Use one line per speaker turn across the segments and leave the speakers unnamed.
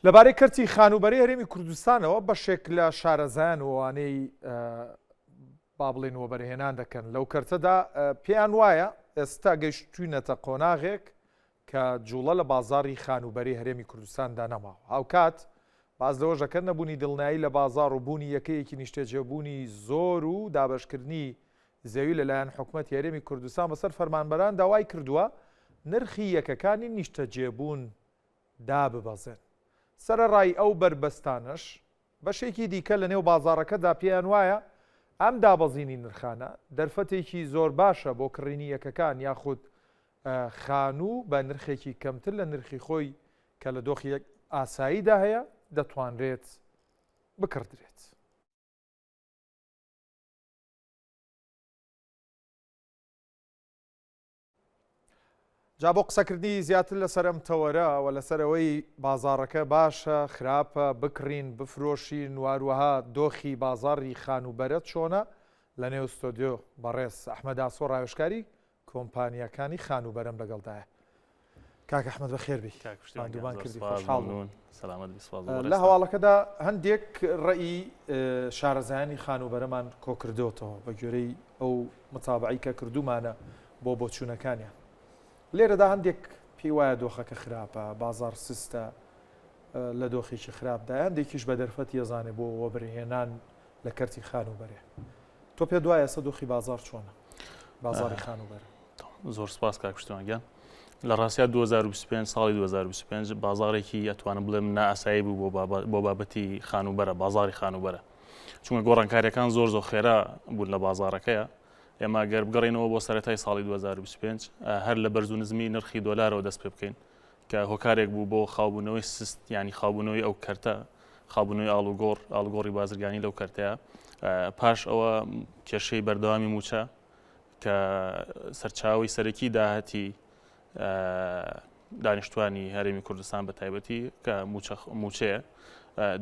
لەبارەی کەرتی خانووبەرەی هەرێمی کوردستانەوە بەشێک لە شارەزایان و ئەوانەی با بڵێن وەبەرهێنان دەکەن لەو کەرتەدا پێیان وایە ئێستا گەیشتوینەتە قۆناغێک کە جوڵە لە بازاڕی خانووبەرەی هەرێمی کوردستاندا نەماوە. هاوکات باس لەوەش دەکەن نەبوونی دڵنیایی لە بازاڕ و بوونی یەکەیەکی نیشتەجێبوونی زۆر و دابەشکردنی زەوی لەلایەن حکومەتی هەرێمی کوردستان بەسەر فەرمانبەراندا وایکردووە نرخی یەکەکانی نیشتەجێبوون داببەزێن. سەرەڕای ئەو بەربەستانەش، بەشێکی دیکە لەنێو بازاڕەکەدا پێیان وایە ئەم دابەزینی نرخانە دەرفەتێکی زۆر باشە بۆ کڕینی یەکەکان یاخود خانوو بە نرخێکی کەمتر لە نرخی خۆی کە لە دۆخی ئاساییدا هەیە دەتوانرێت بکڕدرێت. جا بۆ قسەکردنی زیاتر لەسەر ئەم تەوەرە و لەسەر ئەوەی بازاڕەکە باشە، خراپە، بکڕین، بفرۆشین و هەروەها دۆخی بازاڕی خانووبەرە چۆنە، لە نێو ستۆدیۆ بەڕێز ئەحمەد ئاسۆ ڕاوێژکاری کۆمپانیاکانی خانووبەرەم لەگەڵدایە. کاک ئەحمەد بەخێر بێی.
کاک پشتیوان گیان
ماندوومان
زۆر
کردی،
سوپاس،
خۆشحاڵ بووم.
مەمنوون. سەلامەت بی، سوپاس بۆ
لە
بەڕێزتان.
هەواڵەکەدا هەندێک ڕەئی شارەزایانی خانووبەرەمان کۆکردۆتەوە بە گوێرەی ئەو متابەعەی کە کردوومانە بۆ بۆچوونەکانیان. لێرەدا هەندێک پێی وایە دۆخەکە خراپە، بازاڕ سستە، لە دۆخێکی خراپدایە، هەندێکیش بە دەرفەتی ئەزانێ بۆ وەبەرهێنان لە کەرتی خانووبەرە. تۆ پێت وایە ئێستا دۆخی بازاڕ چۆنە؟ بازاڕی خانووبەرە.
زۆر سپاس کاک پشتیوان گیان. لە ڕاستیا 2025 ساڵی 2025 بازاڕێکی ئەتوانم بڵێم نائاسایی بوو بۆ بابەتی خانووبەرە، بازاڕی خانووبەرە. چونکە گۆڕانکاریەکان زۆر زۆر خێرا بوون لە بازاڕەکەیە. ئێمە گەر بگەڕێینەوە بۆ سەرەتای ساڵی 2025 هەر لە بەرز و نزمی نرخی دۆلارەوە دەست پێ بکەین کە هۆکارێک بوو بۆ خاوبوونەوەی سست ینی خاوبوونەوەی ئەو کەرتە خاوبوونەوەی ئاڵوگۆڕ ئاڵوگۆڕی بازرگانی لەو کەرتەیە پاش ئەوە کێشەی بەردەوامی موچە کە سەرچاوی سەرەکی داهاتی دانیشتوانی هەرێمی کوردستان بە تایبەتی کە موچەیە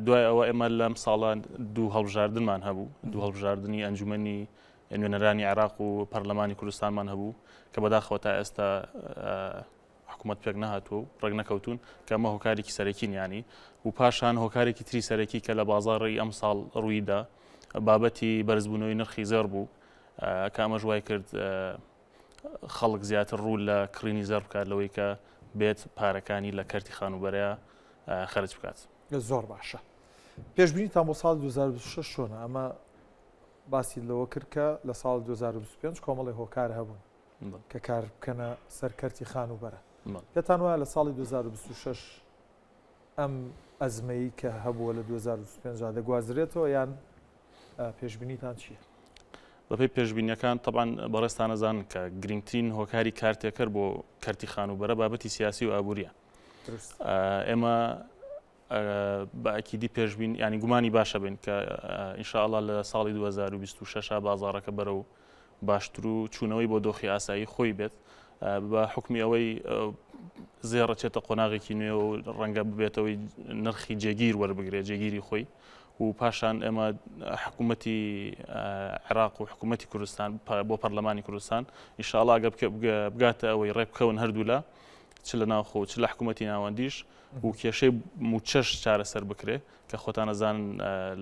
دوای ئەوە ئێمە لەم ساڵان دوو هەڵبژاردنمان هەبوو دوو هەڵبژاردننی ئەنجومەنی نوێنەرانی عێراق و پەرلەمانی کوردستانمان هەبوو کە بەداخەوە تا ئێستا حکوومەت پێک نەهاتووە و ڕێک نەکەوتون کە ئەمە هۆکارێکی سەرەکی نیانی و پاشان هۆکارێکی تری سەرەکی کە لە بازاڕی ئەم ساڵ ڕوویدا بابەتی بەرزبوونەوەی نرخی زێڕ بوو کە ئەمەش وای کرد خەڵک زیاتر ڕوو لە کڕینی زێڕ بکات لەوەی کە بێت پارەکانی لە کەرتی خانووبەرەیە خەرج بکات.
زۆر باشە. پێشبینیتان بۆ ساڵی 2026 چۆنە؟ ئەمە باسی لەوە کرد کە لە ساڵی 2025 کۆمەڵی هۆکار هەبوون کە کار بکەنە سەر کەرتی خانووبەرە. پێتان وایە لە ساڵی 2026 ئەم ئەزمەی کە هەبووە لە 2025 دا دەگوازرێتەوە یان پێشبینیتان چییە؟
بەپێی پێشبینیەکان تەبعەن بەڕێزتان ئەزانن کە گرنگترین هۆکاری کارتێکەر بۆ کەرتی خانووبەرە بابەتی سیاسی و ئابووریە. ئێمە بە ئەکیدی پێشبین ینی گومانی باشە بین کە ئینشاءڵا لە ساڵی 2026 بازاڕەکە بەرەو باشتر و چوونەوەی بۆ دۆخی ئاسایی خۆی بێت بە حکمی ئەوەی زێڕە چێتە قۆناغێکی نوێ و ڕەنگە ببێتەوەی نرخی جێگیر وەربگرێت جێگیری خۆی و پاشان ئێمە حکوومەتی عێراق و حکوومەتی کوردستان بۆ پەرلەمانی کوردستان ئیشاڵا گە بگاتە ئەوەی ڕێک بکەون هەردوولا چ لە ناوخۆ چ لە حکوومەتی ناوەندیش و کێشەی موچەش چارەسەر بکرێ کە خۆتانەزان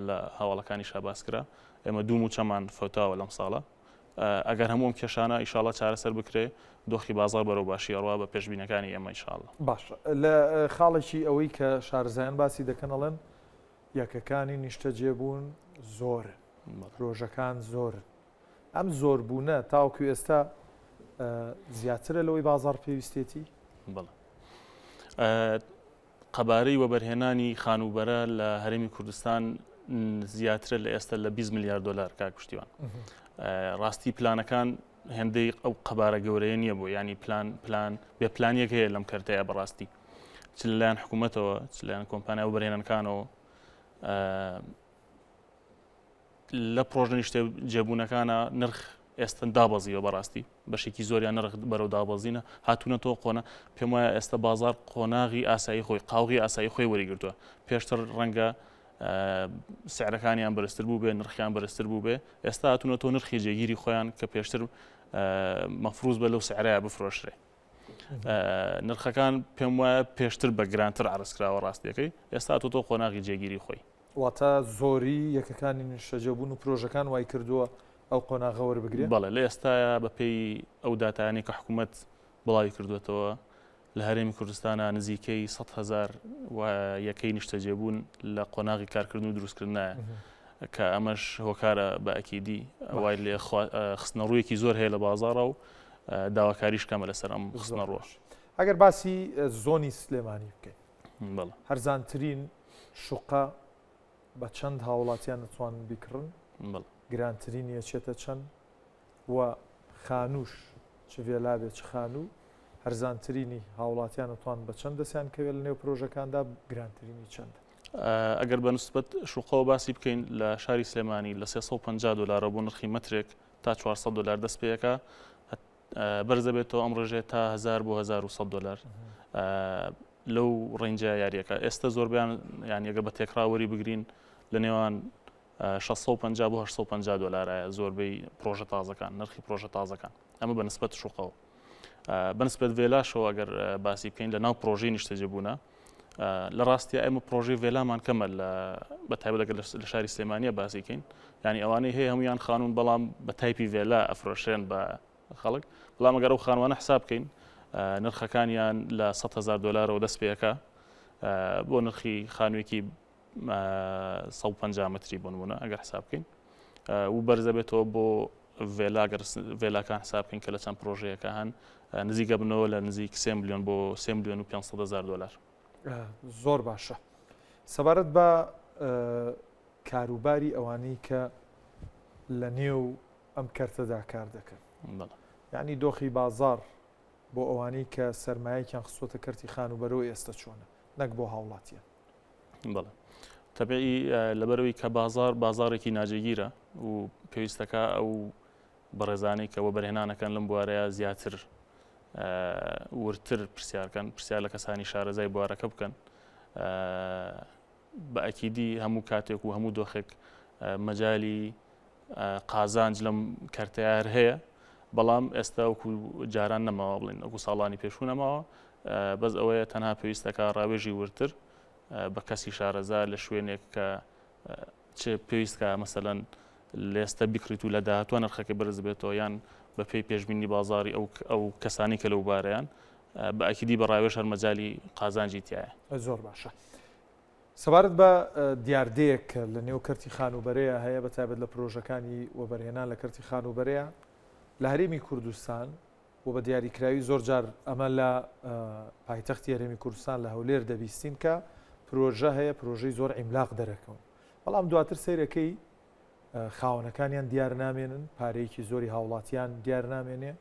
لە هەواڵەکانی شاباس کرا ئێمە دوو موچەمان فەوتاوە لەم ساڵە ئەگەر هەموو ئەم کێشانە ئیشاڵا چارەسەر بکرێ دۆخی بازاڕ بەرەو باشی ئەڕوا بە پێشبینەکانی ئێمە ئیشاڵا.
باشە لە خاڵێکی ئەوەی کە شارەزایان باسی دەکەن ئەڵێن یەکەکانی نیشتەجێبوون زۆرن، پرۆژەکان زۆرن، ئەم زۆربوونە تاوەکو ئێستا زیاترە لەوەی بازاڕ پێویستێتی؟
بەڵێ. قەبارەی وەبەرهێنانی خانووبەرە لە هەرێمی کوردستان زیاترە لە ئێستا لە 20 ملیار دلار کاک پشتیوان ڕاستی پلانەکان هێندەی ئەو قەبارە گەورەیە نییە بۆ ینی پلان پلان بێ پلانیەک هەیە لەم کەرتەیە بەڕاستی چ لەلایەن حکوومەتەوە چ لەلایەن کۆمپانیا و بەرهێنەکانەوە لە پرۆژە نیشتەجێبوونەکانە نرخ ئێستا دابەزیوە بەڕاستی بەشێکی زۆریان نرخ بەرەو دابەزینە هاتوونەتەوە قۆنا پێم وایە ئێستا بازار قۆناغی ئاسایی خۆی قاوغی ئاسایی خۆی وەریگرتووە پێشتر ڕەنگە سعرەکانیان بەرزتر بوو بێ نرخیان بەرزتر بوو بێ ئێستا هاتوونەتەوە نرخی جێگیری خۆیان کە پێشتر مەفروز بە لەو سعرەیە بفرۆشرێ. نرخەکان پێم وایە پێشتر بە گرانتر عرض کراوە ڕاستیەکەی ئێستا تۆ تۆ قۆناغی جێگیری خۆی.
واتە زۆری یەکەکانی نیشتەجێبوون و پرۆژەکان وای کردووە ئەو قۆناغە وەربگرێ؟
بەڵێ لە ئێستایا بەپێی ئەو داتایانەی کە حکوومەت بڵاوی کردووەتەوە لە هەرێمی کوردستانا نزیکەی 100,000 یەکەی نیشتەجێبوون لە قۆناغی کارکردن و دروستکردنایە کە ئەمەش هۆکارە بە ئەکیدی وای لێ خستنەڕوویەکی زۆر هەیە لە بازاڕە و داواکاریش کەمە لەسەر ئەم خستنەڕووە.
ئەگەر باسی زۆنی سلێمانی بکەین هەرزانترین شوقە بە چەند هاوڵاتیان دەتوانن بیکڕن؟ گرانترینی ئەچێتە چەند؟ و خانووش چ ڤێلا بێ چ خانوو هەرزانترینی هاوڵاتیان ئەتوان بە چەند دەستیان کەوێت لە نێو پرۆژەکاندا گرانترینی چەندە؟
ئەگەر بە نسبەت شوقەوە باسی بکەین لە شاری سلێمانی لە 350 دلارەوە بۆ نرخی مەترێک تا 400 دلار دەست پێەکە بەرز دەبێتەوە ئەم ڕێژەیە تا 1000 بۆ 1100 دلار لەو range ە یاریەکە ئێستا زۆربیان یان یەگە بە تێکڕا وەری بگرین لە نێوان 650 بۆ 850 دلارایە زۆربەی پرۆژە تازەکان نرخی پرۆژە تازەکان ئەمە بە نسبەت شوقەوە بەنسبەت ڤێلاشەوە ئەگەر باسی بکەین لە ناو پرۆژەی نیشتەجێبوونە لە ڕاستیا ئێمە پرۆژەی ڤێلامان کەمە لە بە تایبەت ئەگەر لە شاری سلێمانیە باسی کەین یعنی ئەوانەی هەیە هەمویان خانوون بەڵام بە type ی ڤێلا ئەفرۆشێن بە خەڵک بەڵام ئەگەر ئەو خانوانە حساب بکەین نرخەکانیان لە 100 هزار دلارەوە دەست پێەکە بۆ نرخی خانوویەکی 150 متری بۆ نمونە ئەگەر حساب بکەین و بەرزەبێتەوە بۆ ڤێلا گەر ڤێلاکان حساب بکەین کە لە چەند پرۆژەیەکە هەن نزیکە بنەوە لە نزیک سێ ملیۆن بۆ سێ ملیۆن و 500 هزار دلار.
زۆر باشە سەبارەت بە کاروباری ئەوانەی کە لە نێو ئەم کەرتەدا کار دەکەن یعنی دۆخی بازار بۆ ئەوانەی کە سەرمایەکیان خستوەتە کەرتی خانووبەرەوە ئێستا چۆنە نەک بۆ هاوڵاتیان؟
بەڵێ تەبعی لەبەرەوەی کە بازار بازارێکی ناجێگیرە و پێویستەکە ئەو بەڕێزانەی کە وەبەرهێنانەکەن لەم بوارەیە زیاتر وردتر پرسیارکەن پرسیار لە کەسانی شارەزای بوارەکە بکەن بە ئەکیدی هەموو کاتێک و هەموو دۆخێک مەجای قازانج لەم کەرتەیە هەر هەیە بەڵام ئێستا وەکو جاران نەماوە بڵین وەکو ساڵانی پێشوو نەماوە بەس ئەوەیە تەنها پێویستەکە ڕاوێژی وردتر بە کەسی شارەزا لە شوێنێک کە چ پێویستکە مەسەلەن لێستە بکڕیت و لە داهاتوە نرخەکە بەرز بێتەوە یان بە پێی پێشبینی بازاری ئەو ئەو کەسانی کە لەو بارەیان بە ئەکیدی بە ڕاوێژ هەر مەجای قازانجی تایە.
زۆر باشە. سەبارەت بە دیاردەیەک کە لە نێو کەرتی خانووبەرەیە هەیە بە تایبەت لە پرۆژەکانی وەبەرهێنان لە کەرتی خانووبەرەیە لە هەرێمی کوردستان و بە دیاریکراوی زۆر جار ئەمە لە پایتەختی هەرێمی کوردستان لە هەولێر دەبیستین کە پرۆژە هەیە پرۆژەی زۆر عیملاق دەرەکەون بەڵام دواتر سەیرەکەی خاوەنەکانیان دیار نامێنن پارەیەکی زۆری هاوڵاتیان دیار نامێنێ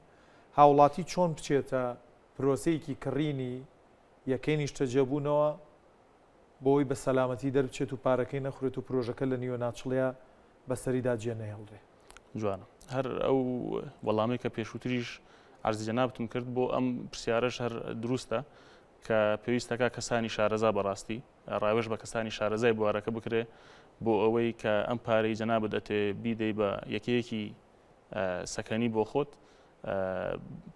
هاوڵاتی چۆن بچێتە پرۆسەیەکی کڕینی یەکەی نیشتەجێبوونەوە بۆ ئەوەی بە سەلامەتی دەربچێت و پارەکەی نەخورێت و پرۆژەکە لە نیوە ناچڵیا بەسەریدا جێ نەهێڵرێ.
جوانە. هەر ئەو وەڵامەی کە پێشووتریش عەرزی جەنابتم کرد بۆ ئەم پرسیارەش هەر دروستە کە پێویستەکە کەسانی شارەزا بەڕاستی ڕاوێژ بە کەسانی شارەزای بوارەکە بکرێ بۆ ئەوەی کە ئەم پارەی جەنابت ئەتێ بیدەی بە یەکەیەکی سەکەنی بۆ خۆت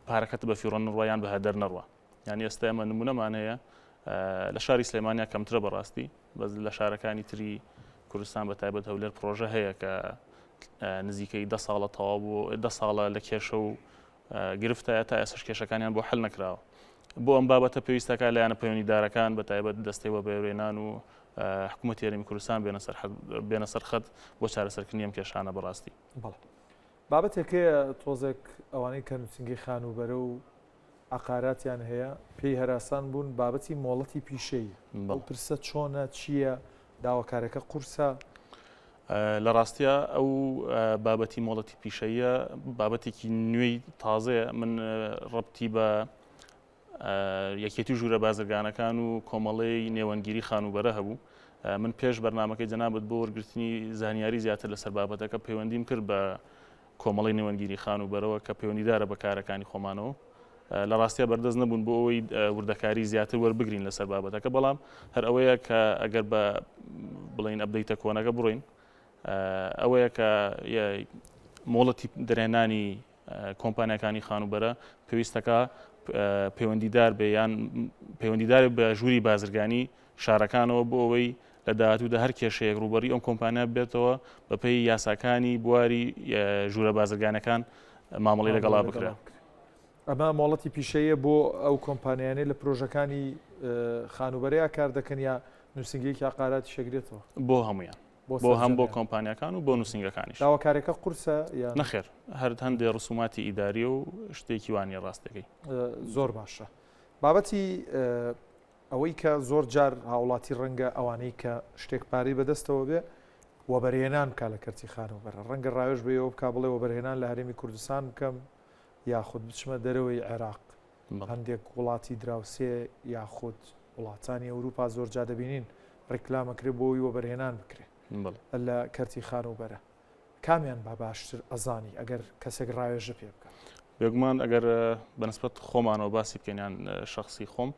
پارەکەت بە فیڕۆ نەڕوا یان بە هەدەر نەڕوا. یانی ئێستا ئێمە نمونەمان هەیە لە شاری سلێمانیا کەمترە بەڕاستی بەس لە شارەکانی تری کوردستان بە تایبەت هەولێر پرۆژە هەیە کە نزیکەی دە ساڵە تەواو بوو دە ساڵە لە کێشە و گرفتە تا ئێسش کێشەکانیان بۆ حل نەکراوە بۆ ئەم بابەتە پێویستەکە لایەنە پەیوەندیدارەکان بە تایبەت دەستەی وەبەرهێنان و حکوومەتی هەرێمی کوردستان بێنە سەر خەت بۆ چارەسەرکردنی ئەم کێشانە بەڕاستی.
بەڵێ بابەتێک هەیە تۆزێک ئەوانەی کە نووسینگەی خانووبەرە و عەقاراتیان هەیە پێی هەراسان بوون بابەتی مۆڵەتی پیشەیی ئەو پرسە چۆنە چییە داواکارەکە قورسە؟
لە ڕاستیا ئەو بابەتی مۆڵەتی پیشەیە بابەتێکی نوێی تازەیە من ڕەبتی بە یەکێتی ژوورە بازرگانەکان و کۆمەڵەی نێوەندگیری خانووبەرە هەبوو من پێش بەرنمەکەی جەنابەت بۆ وەرگرتنی زانیاری زیاتر لەسەر بابەتەکە پەیوەندیم کرد بە کۆمەڵەی نێوەندگیری خانووبەرەوە کە پەیوەندیدارە بە کارەکانی خۆمانەوە لە ڕاستیا بەردەست نەبوون بۆ ئەوەی وردەکاری زیاتر وەربگرین لەسەر بابەتەکە بەڵام هەر ئەوەیە کە ئەگەر بە بڵین update ە کۆنەکە بڕۆین ئەوەیە کە مۆڵەتی دەرهێنانی کۆمپانیاکانی خانووبەرە پێویستەکە پەیوەندیدار بێ یان پەیوەندیدار بە ژووری بازرگانی شارەکانەوە بۆ ئەوەی لە داهاتوودا هەر کێشەیەک ڕووبەڕووی ئەم کۆمپانیا بێتەوە بەپێی یاساکانی بواری ژوورە بازرگانەکان مامەڵەی لەگەڵا بکرێت.
ئەمە مۆڵەتی پیشەییە بۆ ئەو کۆمپانیانەی لە پرۆژەکانی خانووبەرەیا کار دەکەن یا نووسینگەیەکی عقاراتیش ئەگرێتەوە؟
بۆ هەموویان. بۆ هەم بۆ کۆمپانیاکان و بۆ نووسینگەکانیش.
داواکاریەکە قورسە یان؟
نەخێر هەر هەندێ ڕسوماتی ئیداریە و شتێکی وا نیە ڕاستەکەی.
زۆر باشە. بابەتی ئەوەی کە زۆر جار هاوڵاتی ڕەنگە ئەوانەی کە شتێک پارەی بەدەستەوە بێ وەبەرهێنان بکا لە کەرتی خانووبەرە ڕەنگە ڕاوێژ بە ئێوە بکا بڵێ وەبەرهێنان لە هەرێمی کوردستان بکەم یاخود بچمە دەرەوەی عێراق هەندێک وڵاتی دراوسێ یاخود وڵاتانی ئەوروپا زۆر جا دەبینین ڕیکلام ئەکرێ بۆ ئەوی وەبەرهێنان بکرێ لە کەرتی خانووبەرە کامیان با باشتر ئەزانی ئەگەر کەسێک ڕاوێژە پێ بکات؟
بێگومان ئەگەر بەنسبەت خۆمانەوە باسی بکەین یان شخصی خۆم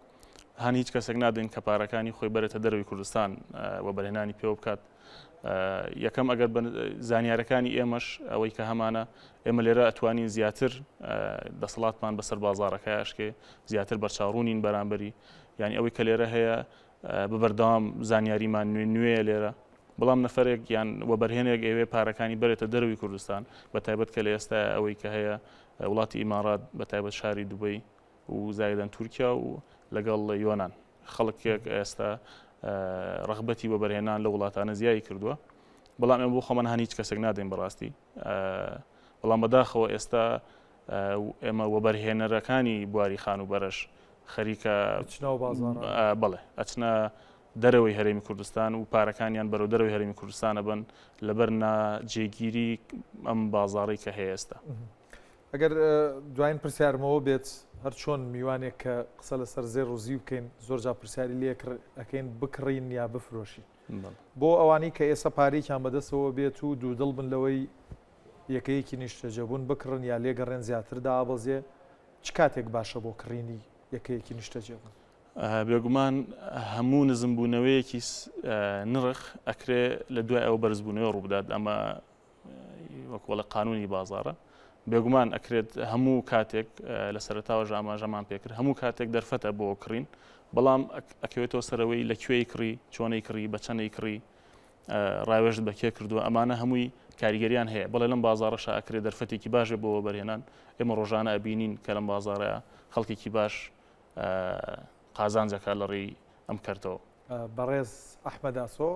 هەن هیچ کەسێک نادەین کە پارەکانی خۆی بەرێتە دەرەوەی کوردستان وەبەرهێنانی پێوە بکات یەکەم ئەگەر زانیارەکانی ئێمەش ئەوەی کە هەمانە ئێمە لێرە ئەتوانین زیاتر دەسەڵاتمان بەسەر بازارەکە ئەشکێ زیاتر بەرچاوڕوونین بەرامبەری یعنی ئەوەی کە لێرە هەیە بە بەردەوام زانیاریمان نوێ نوێیە لێرە بەڵام نەفرێک یان وەبەرهێنێک ئەوێ پارەکانی بەرێتە دەرەوەی کوردستان بە تایبەت کە لە ئێستا ئەوەی کە هەیە وڵاتی ئیمارات بە تایبەت شاری دوبەی و زایدەن تورکیا و لەگەڵ یۆناان خەڵکێک ئێستا ڕغبەتی وەبەرهێنان لە وڵاتانە زیایی کردووە بەڵام ئێمە بۆ خۆمان هەن هیچ کەسێک نادەین بەڕاستی بەڵام بەداخەوە ئێستا ئێمە وەبەرهێنەرەکانی بواری خانووبەرەش خەریکە بەڵێ ئەچنە دەرەوەی هەرێمی کوردستان و پارەکانیان بەرەو دەرەوەی هەرێمی کوردستانە بن لەبەر ناجێگیری ئەم بازاڕی کە هەیە ئێستا.
ئەگەر دوایین پرسیارمەوە بێت هەر چۆن میوانێک کە قسە لەسەر زێڕ و زیو بکەین زۆر جا پرسیاری لێ ئەەکەین بکڕین یا بفرۆشین بۆ ئەوانەی کە ئێستا پارێکیان بەدەستەوە بێت و دوودڵ بن لەوەی یەکەیەکی نیشتەجێبوون بکڕن یا لێگەڕێن زیاتر دابەزێ، چ کاتێک باشە بۆ کڕینی یەکەیەکی نیشتەجێبوون؟
بێگومان هەموو نزمبوونەوەیەکی نرخ ئەکرێ لە دوای ئەوە بەرزبوونەوە ڕووبدات ئەمە وەک وەڵە قانونی بازارە بێگومان ئەکرێت هەموو کاتێک لە سەرتاوە ئاماژەمان پێکرد هەموو کاتێک دەرفەتە بۆ کڕین بەڵام ئەکەوێتەوە سەرەوەی لە کوێی کڕی چۆنەی کڕی بە چەندەی کڕی ڕاوێژت بە کێ کردووە ئەمانە هەمووی کاریگەریان هەیە بەڵێ لەم بازاڕەشا ئەکرێ دەرفەتێکی باش بێ بۆ وەبەرهێنان ئێمە ڕۆژانە ئەبینین کە لەم بازاڕەیە خەڵکێکی باش قازانج ئەکات لە ڕێی ئەم کەرتەوە.
بەڕێز ئەحمەد ئاسۆ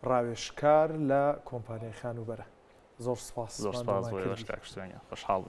ڕاوێژکار لە کۆمپانیای خانووبەرە زۆر سپاس
زۆر سپاس بۆ ئێوەش کاک شتوێنە خۆشحاڵ بووین.